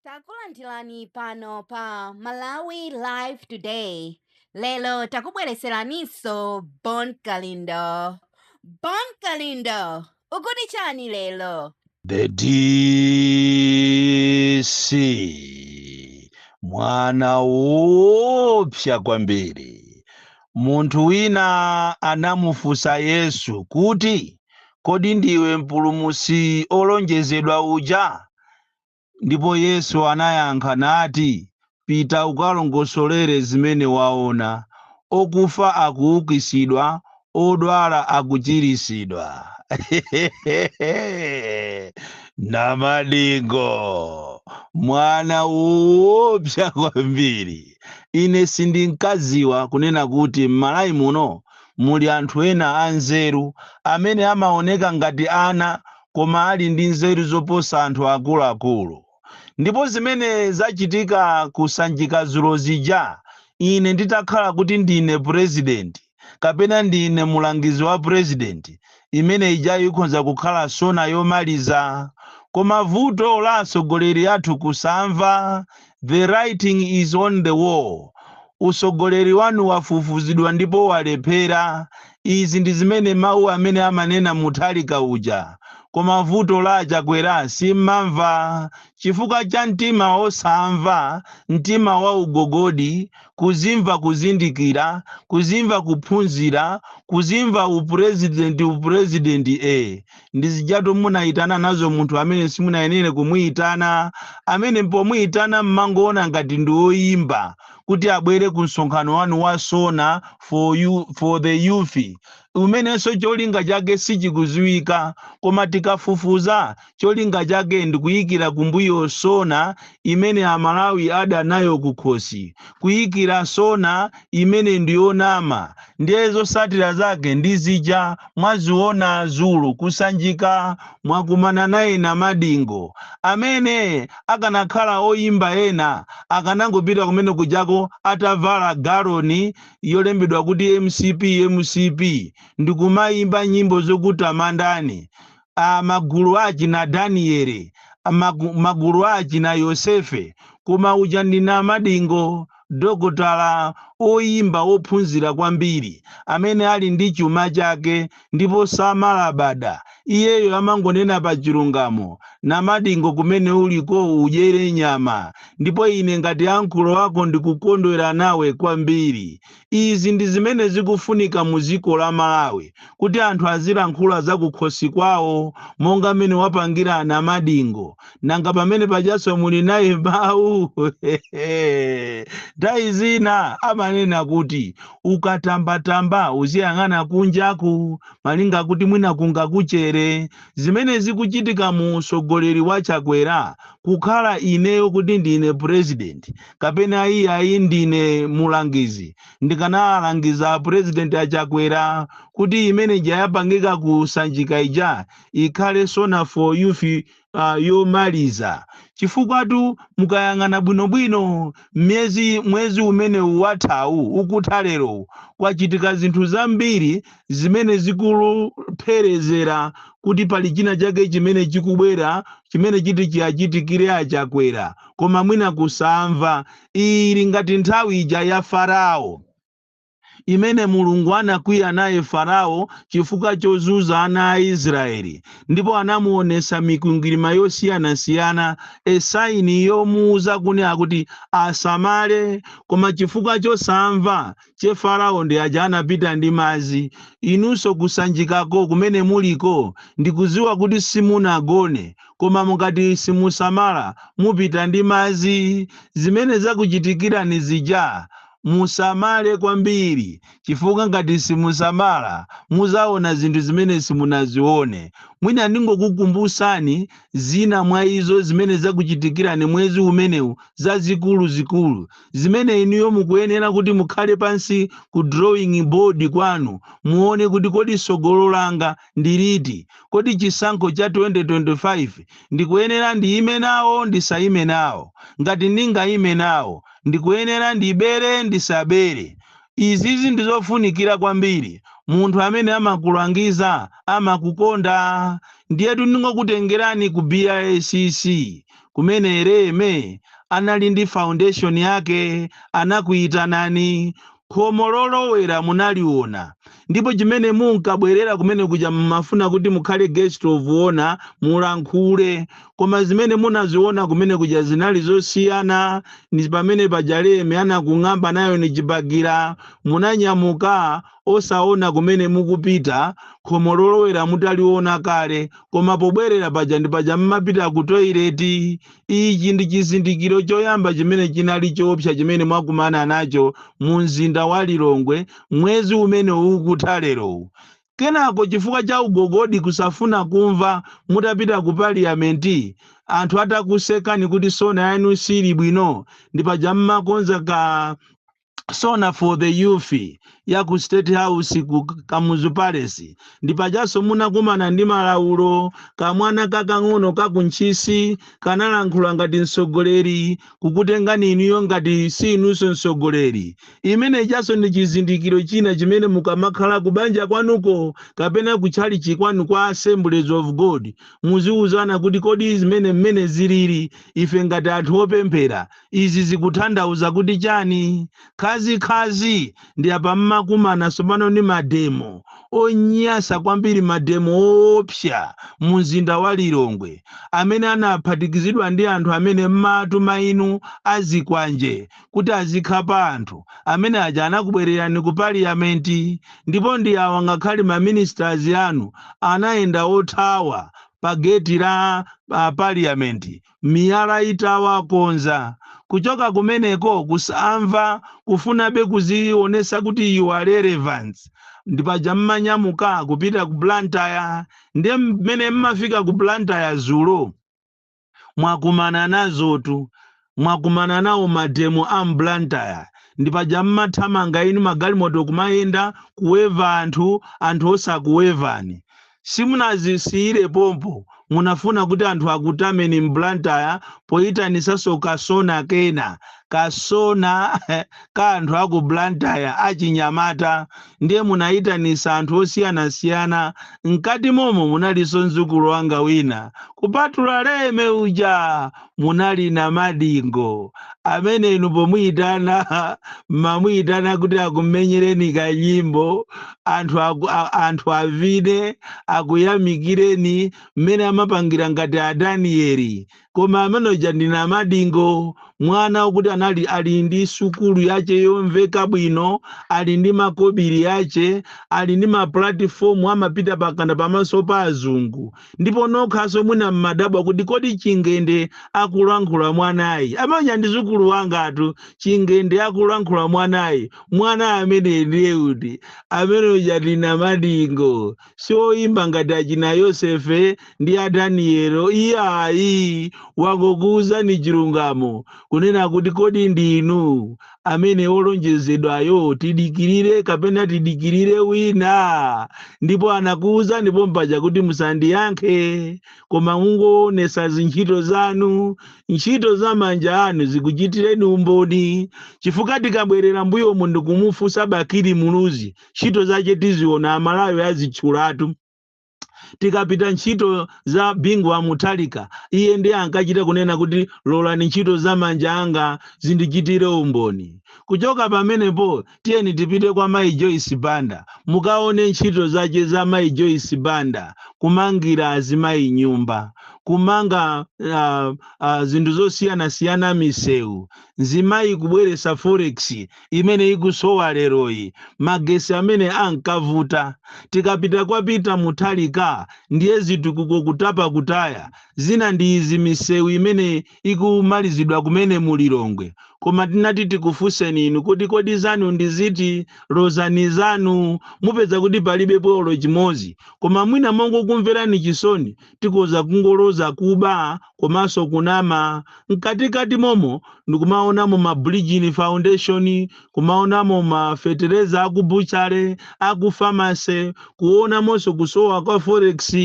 Takulandirani pano pa Malawi Live Today. Lero takubwereseraninso Bon Kalindo. Bon Kalindo, ukuti chani lero? The DC, mwana woopsa kwambiri. Munthu wina anamufunsa Yesu kuti, "Kodi ndiwe mpulumutsi olonjezedwa uja?" Ndipo Yesu anayankha nati, "Pita ukalongosolere zimene waona: okufa akuukitsidwa, odwala akuchiritsidwa." Namadingo, mwana woopsa kwambiri. Ine sindinkadziwa kunena kuti m'Malawi muno muli anthu ena anzeru amene amaoneka ngati ana koma ali ndi nzeru zoposa anthu akuluakulu. Ndipo zimene zachitika kuSanjika dzulo zija, ine nditakhala kuti ndine president kapena ndine mulangizi wa president, imene ija ikhoza kukhala SONA yomaliza. Koma vuto la atsogoleri athu kusamva. The writing is on the wall. Usogoleri wanu wafufuzidwa ndipo walephera. Izi ndi zimene mawu amene amanena Mutharika uja. Koma vuto la Chakwera simmamva chifukwa cha mtima wosamva, mtima wa ugogodi, kuzimva kuzindikira, kuzimva kuphunzira, kuzimva upurezidenti. Upurezidenti ndizijatu munayitana nazo munthu amene simunayenere kumuyitana, amene pomuyitana mmangoona ngati ndi woyimba, kuti abwere ku msonkhano wanu wa SONA for, you, for the youth, umenenso cholinga chake sichikuziwika. Koma tikafufuza, cholinga chake ndikuyikira kumbuyo SONA imene Amalawi adanayo kukhosi, kuyikira SONA imene ndiyonama. Ndiye zotsatira zake ndi zija mwaziona zulu kuSanjika. Mwakumana naye Namadingo amene akanakhala oyimba ena akanangopita kumene kujako atavala galoni yolembedwa kuti MCP, MCP, ndikumayimba nyimbo zokutamandani. Magulu achina Daniele, magulu achina Yosefe. Koma uja ndi Namadingo, dokotala oyimba wophunzira kwambiri amene ali ndi chuma chake ndipo samalabada. Iyeyo amangonena pa chilungamo. Namadingo, kumene uliko udyere nyama, ndipo ine ngati ankhulo wako ndikukondwera nawe kwambiri. Izi ndi zimene zikufunika mu dziko la Malawi, kuti anthu azilankhula zakukhosi kwawo monga mmene wapangira Namadingo. Nanga pamene pajaso muli naye mawu. Nthawi zina amanena kuti ukatambatamba uziyang'ana kunjaku, malinga kuti mwina kungakuchere. Zimene zikuchitika mu usogoleri wa Chakwera, kukhala ineyo kuti ndine president kapena iyayi ndine mulangizi, ndikanalangiza president aChakwera kuti imene ija yapangika kuSanjika ija ikhale SONA for youth yomaliza, chifukwa mukayang'ana bwinobwino myezi mwezi umene wathawu, ukutha lero, kwachitika zinthu zambiri zimene zikulupherezera kuti pali china chake chimene chikubwera chimene chiti chiyachitikire aChakwera, koma mwina kusamva. Ili ngati nthawi ija ya Farao imene Mulungu anakwiya naye Farao chifukwa chozunza ana a Israeli, ndipo anamuonesa mikwingwirima yosiyanasiyana, a sign yomuuza kunena kuti asamale. Koma chifukwa chosamva che Farao, ndi aja anapita ndi madzi. Inunso kuSanjikako kumene muliko, ndikuziwa kuti simunagone, koma mukati simusamala mupita ndi madzi. Zimene zakuchitikirani zija, musamale kwambiri, chifukwa ngati simusamala muzaona zinthu zimene simunazione. Mwina ndingokukumbusani zina mwa izo zimene zakuchitikirani mwezi umenewu, zazikuluzikulu zimene inuyo mukuyenera kuti mukhale pansi ku drawing board kwanu, muone kuti kodi sogolo langa ndi liti? Kodi chisankho cha 2025 ndikuyenera ndiyime nawo, ndisayime nawo? Ngati ndingayime nawo, ndikuyenera ndibere, ndisabere? Izizi ndizofunikira kwambiri. Munthu amene amakulangiza amakukonda. Ndiyetu ndingokutengerani ku BICC. Kumene Leme anali ndi foundation yake, anakuyitanani. Khomo lolowera munaliona, ndipo chimene munkabwerera kumene kuja mmafuna kuti mukhale guest of honor, mulankhule, koma zimene munaziona kumene kuja zinali zosiyana. Ndi pamene paja Leme anakung'amba nayo ni chibakira. Munanyamuka osaona kumene mukupita, khomo lolowera mutaliona kale, koma pobwerera paja ndi paja mmapita ku toilet. Ichi ndi chizindikiro choyamba chimene chinali choopsa chimene mwakumana nacho mu mzinda wa Lilongwe mwezi umene ukutha lerowu. Kenako, chifukwa cha ugogodi, kusafuna kumva, mutapita ku parliament, anthu atakusekani kuti SONA yanu sili bwino, ndi paja mmakonza ka SONA for the youth ya ku State House, ku Kamuzu Palace. Ndi pajanso munakumana ndi malaulo. Kamwana kakang'ono kakuntchisi kanalankhula ngati mtsogoleri, kukutengani inuyo ngati si inunso mtsogoleri. Imene chanso ndi chizindikiro china chimene mukamakhala kubanja kwanuko kapena kutchalichi kwanu kwa Assemblies of God, muziwuzana kuti kodi zimene mmene zilili, ife ngati anthu opemphera, izi zikutanthauza kuti chani? Khazikhazi ndi apa mmakumana tsopano ndi mademo onyasa kwambiri, mademo oopsa mu mzinda wa Lilongwe, amene anaphatikizidwa ndi anthu amene mmatuma inu azikwanje kuti azikhapa anthu amene aja. Anakubwererani ku parliament, ndipo ndi awa ngakhale maministers anu anayenda othawa pa geti la parliament, miyala itawakonza. Kuchoka kumeneko, kusamva, kufunabe kuzionesa kuti you are relevant, ndipaja mmanyamuka kupita ku Blantyre. Ndiye mmene mmafika ku Blantyre zulo, mwakumana nazotu, mwakumana nawo mademo a m'Blantyre. Ndipaja mmathamanga inu, magalimoto kumayenda kuweva anthu, anthu osakuwevani. Simunazisiyire pompo, munafuna kuti anthu akutameni m'Blantyre poyitanisanso kaSONA kena, kaSONA ka anthu aku Blantyre achinyamata. Ndiye munayitanisa anthu osiyanasiyana, mkati momo munalinso mzukulu wanga wina kupatula Leme uja, munali na Madingo, amene inu pomuyitana mamuyitana kuti akumenyereni kanyimbo, anthu anthu avine, akuyamikireni mmene amapangira ngati aDanieli. Koma amene uja ndi Namadingo, mwana wokuti anali ali ndi sukulu yace yomveka bwino, ali ndi makobiri yace, ali ndi mapulatifomu, amapita pakana pamaso pa azungu. Ndipo nokhaso mwina mmadabwa kuti kodi chingende akulankhula mwanayi amene ndi zukulu wangatu, chingende akulankhula mwanayi, mwana amene ndiye kuti amene uja ndi Namadingo, sioyimba ngati achina Yosefe ndi aDanielo. Iyayi, wangokuwuzani chilungamo, kunena kuti kodi ndinu amene olonjezedwayo tidikirire kapena tidikirire wina? Ndipo anakuwuzani pompaja kuti musandiyankhe, koma mungoonesa zintchito zanu, ntchito za manja anu zikuchitireni umboni. Chifukwa tikabwerera mbuyomu ndikumufunsa Bakili Muluzi, ntchito zace tiziona, Amalawi azitchulatu. Tikapita ntchito za Bingu wa Mutharika, iye ndiye ankachita kunena kuti lolani ntchito za manja anga zindichitire umboni. Kuchoka pamenepo, tiyeni tipite kwa Mayi Joyce Banda, mukaone ntchito zace za Mayi Joyce Banda: kumangira azimayi nyumba, kumanga zinthu zosiyanasiyana, misewu, nzimayi kubweresa forex imene ikusowa leroyi, magesi amene ankavuta. Tikapita kwa Peter Mutharika, ndiye zitukuko kutapa kutaya. Zina ndi izi, misewu imene ikumalizidwa kumene mulilongwe. Koma tinati tikufunseni inu kuti kodi zanu ndi ziti? Lozani zanu, mupeza kuti palibe polo chimodzi. Koma mwina mongokumverani chisoni, tikoza kungoloza kuba komanso kunama. Mkatikati momo ndikumaonamo ma Bridgin Foundation, kumaonamo ma fetereza aku butchery, aku pharmacy, kuonamonso kusowa kwa forex,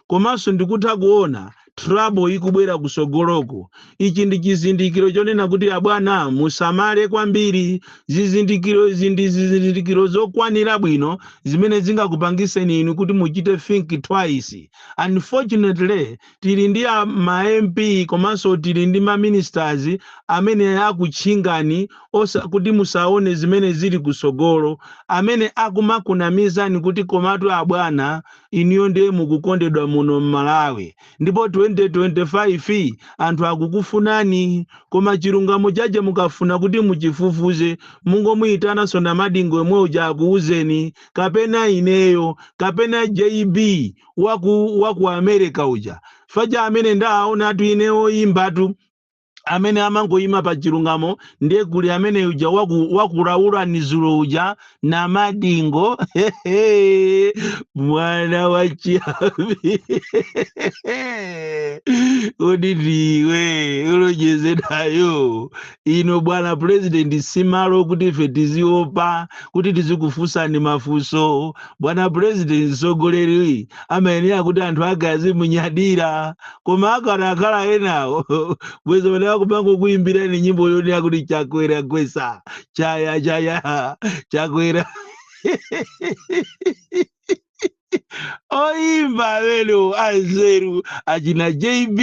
komanso ndikutha kuona Trouble ikubwera kusogoloko. Ichi ndi chizindikiro chonena kuti abwana musamale kwambiri. Zizindikiro izi ndi zizindikiro zokwanira bwino zimene zingakupangiseni inu kuti muchite think twice. Unfortunately, tili ndi ma MP komanso tili ndi ma ministers amene akutchingani osa kuti musaone zimene zili kusogolo, amene akumakunamizani kuti komatu abwana, inuyo ndiye mukukondedwa muno mMalawi ndipo 2025 anthu akukufunani. Koma chilungamo chache mukafuna kuti muchifufuze, mungomuyitananso Namadingo yomwe uja akuuzeni, kapena ineyo, kapena JB waku America uja faja amene ndaona atu ine oyimbatu amene amangoyima pa chilungamo. Ndiye kuli amene uja wakulaula nizulo uja, Namadingo, mwana wa Chiavi. Kodi ndiwe ulonjeze nayo ino, bwana President? Simalo kuti ife tiziopa kuti tizikufunsani mafunso. Bwana President, mtsogoleri amayenera kuti anthu ake azimunyadira, koma akanakhala enawo bweza pamene akupanga kuyimbirani nyimbo yonena kuti "Chakwera gwesa chaya chaya Chakwera". Oyimba amene anzeru achina JB,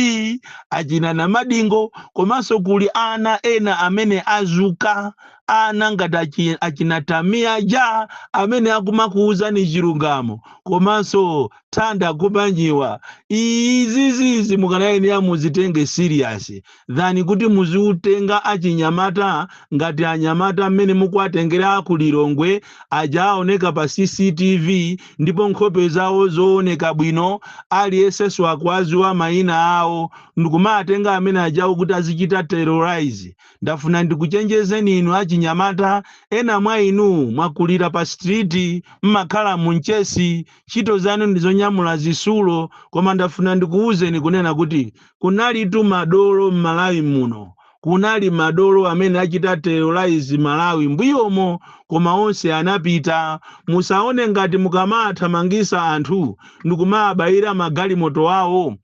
achina Namadingo, komanso kuli ana ena amene azuka, ana ngati achina Tamia Ja amene akumakuuzani chilungamo, komanso Thanda Kumanyiwa. Izizizi mukanayenera muzitenge serious than kuti muziutenga achinyamata ngati anyamata amene mukuwatengera ku Lilongwe aja aoneka pa CCTV ndipo nkhope zawo zooneka bwino, aliyensenso akuwaziwa mayina awo, ndikumatenga amene ajawo kuti azichita terrorize. Ndafuna ndikuchenjezeni inu achinyamata. Ena mwa inu mwakulira pa street, mmakhala munchesi, ntchito zanu ndizonyamula zisulo, koma ndafuna ndikuwuzeni kunena kuti kunalitu madolo m'Malawi muno. Kunali madolo amene achita terrorize Malawi mbuyomo, koma onse anapita. Musaone ngati mukamathamangisa anthu ndikumabayira magalimoto awo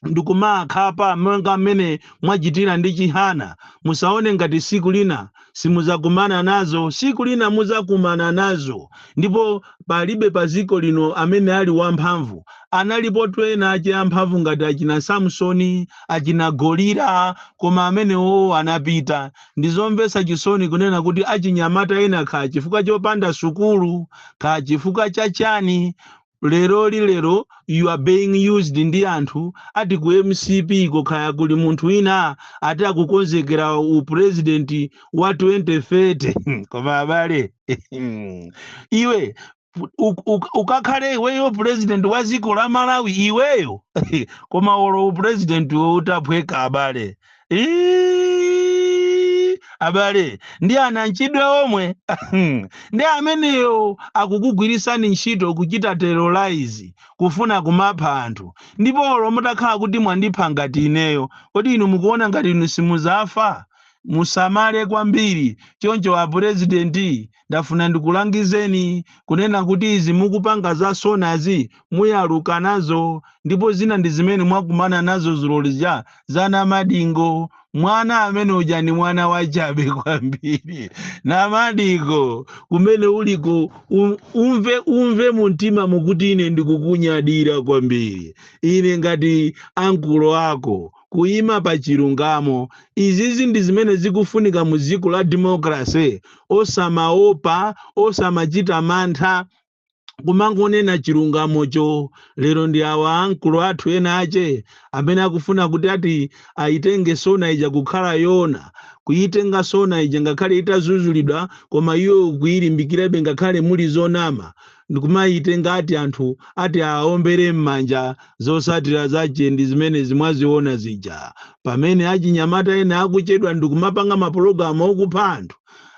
ndikumakhapa monga mmene mwachitira ndi Chihana, musaone ngati siku lina simuzakumana nazo. Siku lina muzakumana nazo, ndipo palibe pa ziko lino amene ali wamphamvu. Analipo ena ache amphamvu ngati achina Samsoni, achina Golira, koma amenewo anapita. Ndizomvetsa chisoni kunena kuti achinyamata ena, kha chifukwa chopanda sukulu, kha chifukwa chachani, leroli lero you are being used ndi anthu ati ku MCP kokhaya kuli munthu wina ati akukonzekera upresident wa 2030. Koma abale, iwe ukakhale iweyo president wa dziko la Malawi iweyo? Koma olo upresident utaphweka, abale. Ii, abale, ndi ana nchidwe omwe ndi ameneyo akukugwirisani ntchito kuchita terrorize, kufuna kumapha anthu. Ndipo olo mutakhala kuti mwandipha ngati ineyo, kodi inu mukuona ngati inu simuzafa? Musamale kwambiri. Choncho apurezidenti, ndafuna ndikulangizeni kunena kuti izi mukupanga za SONAzi muyaluka nazo, ndipo zina ndi zimene mwakumana nazo zulolija za Namadingo. Mwana amene uja ni mwana wachabe kwambiri. Namadingo, kumene uliko, umve mumtima mukuti ine ndikukunyadira kwambiri, ine ngati ankulo ako, kuyima pa chilungamo. Izizi ndi zimene zikufunika mu dziko la democracy, osamaopa, osamachita mantha, kumangonena chilungamocho. Lero ndi awa ankulu athu ena ache amene akufuna kuti ati aitenge SONA ija kukhala yona, kuyitenga SONA ija ngakhale itazuzulidwa, koma iyo kuyilimbikirabe ngakhale muli zonama, ndikumayitenga ati anthu ati aombere m'manja. Zosatira zache ndi zimene zimwaziona zija, pamene achinyamata ena akuchedwa ndikumapanga mapulogalamu okupha anthu,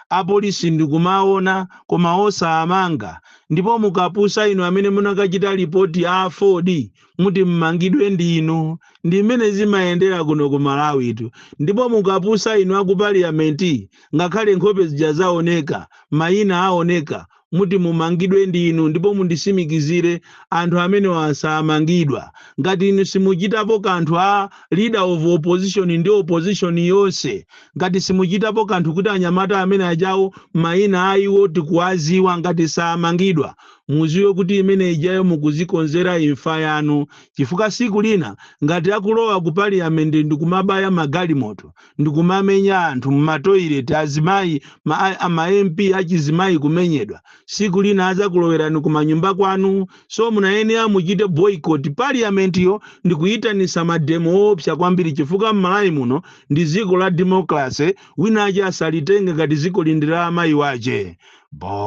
apolisi ndikumaona koma osamanga. Ndipo mukapusa inu amene munakachita ripoti a Ford, muti mmangidwe ndinu. Ndi mmene zimayendera kuno ku Malawitu. Ndipo mukapusa inu aku parliament, ngakhale nkhope zija zaoneka, mayina aoneka. Muti mumangidwe ndinu, ndipo mundisimikizire, anthu amene asamangidwa ngati inu simuchitapo kanthu, a leader of opposition ndi opposition yonse. Ngati simuchitapo kanthu kuti anyamata amene ajawo, mayina ayiwo tikuwaziwa, ngati samangidwa, muziwe kuti imene ijayo mukuzikonzera imfa yanu, chifukwa siku lina ngati akulowa ku parliament ndikumabaya magalimoto, ndikumamenya anthu mumatoilet, azimayi, ma MP achizimayi kumenyedwa, siku lina azakulowerani kumanyumba kwanu. So munayenera muchite boycott parliament yo ndikuyitanisa mademo opsa kwambiri, chifukwa m'Malawi muno ndi dziko la democracy. Wina ache asalitenge ngati dziko lindi la amayi wache. Bon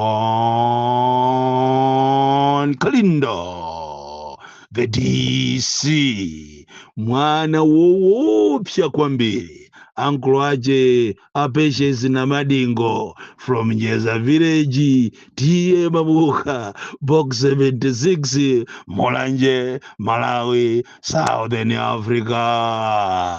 Kalindo, the DC, mwana woopsa kwambiri, ankolo ache a Patience na Madingo, from Njeza Village, T/A Mabuka, Box 76, Mulanje, Malawi, Southern Africa.